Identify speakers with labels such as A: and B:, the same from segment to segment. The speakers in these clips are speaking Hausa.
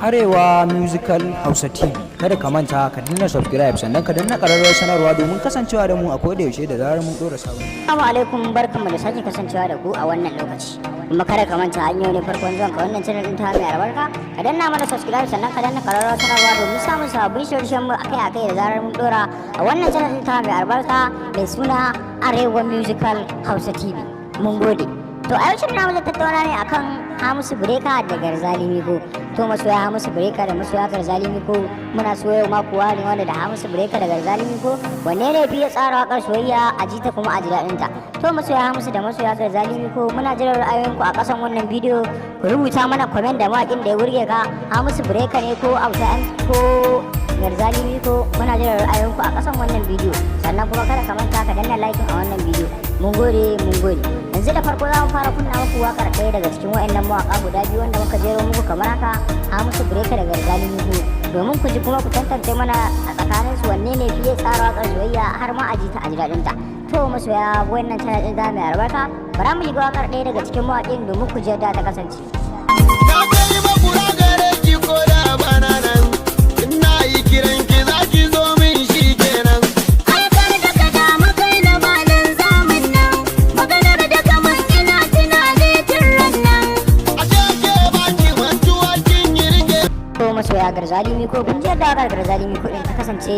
A: Arewa Musical Hausa TV. Kada ka manta ka danna subscribe, sannan ka danna ƙararrawar sanarwa domin kasancewa da mu a koda yaushe da zarar mun ɗora sabon.
B: Assalamu alaikum, barkanmu da sake kasancewa da ku a wannan lokaci. Kuma kada ka manta, an yau ne farkon zuwan ka wannan channel din ta mai albarka, ka danna mana subscribe, sannan ka danna ƙararrawar sanarwa domin samun sabbin shirye-shiryen mu akai-akai da zarar mun ɗora a wannan channel din ta mai albarka mai suna Arewa Musical Hausa TV. Mun gode. To, a yau shirin namu zai tattauna ne akan Hamisu Breaker da Garzali Miko. To, masoya Hamisu Breaker da masoya Garzali Miko, muna so yau ma kuwa ne wanda da Hamisu Breaker da Garzali Miko, wanne ne fi ya tsara wakar soyayya a ji ta kuma a ji daɗin ta? To, masoya Hamisu da masoya Garzali Miko, muna jiran ra'ayoyinku a ƙasan wannan bidiyo. Ku rubuta mana comment da mawaƙin da ya burge ka, Hamisu Breaker ne ko Auta ko Garzali Miko. Muna jiran ra'ayoyinku a ƙasan wannan bidiyo, sannan kuma kada ka manta ka danna like a wannan bidiyo. Mun gode, mun gode. Yanzu da farko za mu fara kunna muku wakar ɗaya daga cikin waɗannan mawaƙa guda biyu wanda muka jero muku kamar haka, Hamisu Breaker da Garzali Miko, domin ku ji kuma ku tantance mana a tsakanin su wanne ne fiye tsara wakar soyayya har ma a ji ta a ji daɗin ta. To, masoya wannan channel ɗin da mai albarka, bara mu shiga wakar ɗaya daga cikin mawaƙin domin ku ji yadda ta kasance.
C: Na kai makura gare ki, ko da bana nan. Ina yi kiran ki, za ki zo min, shi kenan.
D: Aikar da ka damu kai na balin zamin nan, maganar da kaman ina tunani tun ran nan.
C: Ashe ke baki mantuwa, kin yi rike.
B: To, masoya Garzali Miko, kun ji yadda wakar Garzali Miko din ta kasance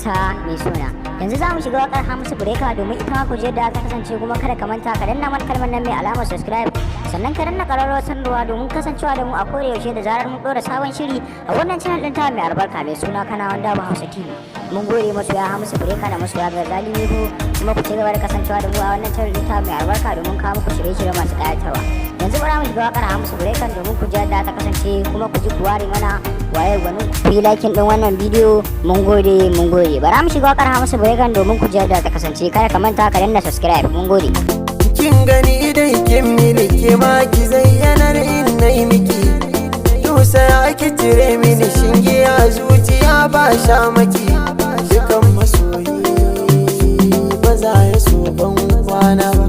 B: ta mai suna. Yanzu za mu shiga wakar Hamisu Breaker domin ita ma ku ji yadda ta kasance. Kuma kada ka manta ka danna mana kalmar nan mai alamar subscribe, sannan ka danna ƙararrawar sanarwa domin kasancewa da mu a koda yaushe da zarar mun ɗora sabon shiri a wannan channel ɗin ta mai albarka mai suna Kana Wanda Ba Hausa TV. Mun gode, masoya Hamisu Breaker da masoya Garzali Miko, kuma ku ci gaba da kasancewa da mu a wannan channel ɗin ta mai albarka domin kawo muku shirye-shirye masu ƙayatarwa. Yanzu bara mu shiga wakar Hamisu Breaker domin ku ji yadda ta kasance, kuma ku ji ku ware mana waye gwanin. Ku yi liking din wannan bidiyo. Mun gode, mun gode. Bara mu shiga wakar Hamisu Breaker domin ku ji yadda ta kasance. Kada ka manta ka danna subscribe. Mun gode.
E: Kin gani dai, kin mini, ke ma ki zayyanar in nayi miki. Tausaya ki cire mini shinge a zuciya, ba sha maki. Dukan masoyi ba za ya so ban kwana ba,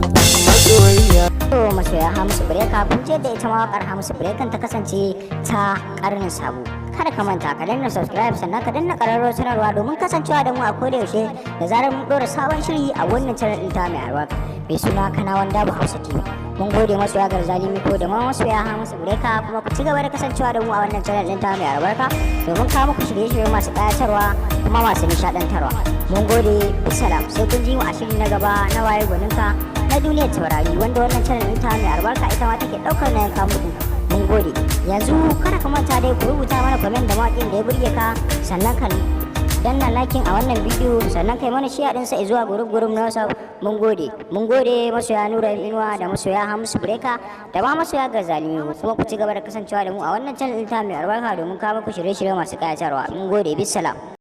E: masoyiya.
B: To, masoya Hamisu Breaker, kun ji yadda ita ma wakar Hamisu Breaker ta kasance ta karnin sabo. Kada ka manta ka danna subscribe, sannan ka danna ƙararrawar sanarwa domin kasancewa da mu a koda yaushe da zarar mun ɗora sabon shiri a wannan channel ɗin ta mai albarka mai suna Kana Wanda Ba Hausa TV. Mun gode, masoya Garzali Miko da ma masoya Hamisu Breaker, kuma ku ci gaba da kasancewa da mu a wannan channel ɗin ta mai albarka domin kawo muku shirye-shirye masu ƙayatarwa kuma masu nishaɗantarwa. Mun gode, bisalam. Sai kun ji mu a shiri na gaba na Waye Gwaninka na Duniyar Taurari, wanda wannan channel ɗin ta mai albarka ita ma take ɗaukar na yanka muku. Mun gode. Yanzu kada ka manta dai ku rubuta mana comment da mawaƙin da ya burge ka, sannan ka danna liking a wannan bidiyo, sannan kai mana share ɗinsa zuwa group group na WhatsApp. Mun gode, mun gode, masoya Nura Inuwa da masoya Hamisu Breaker da ma masoya Garzali, kuma ku ci gaba da kasancewa da mu a wannan channel ɗin ta mai albarka domin kawo muku shirye-shirye masu ƙayatarwa. Mun gode, bisalam.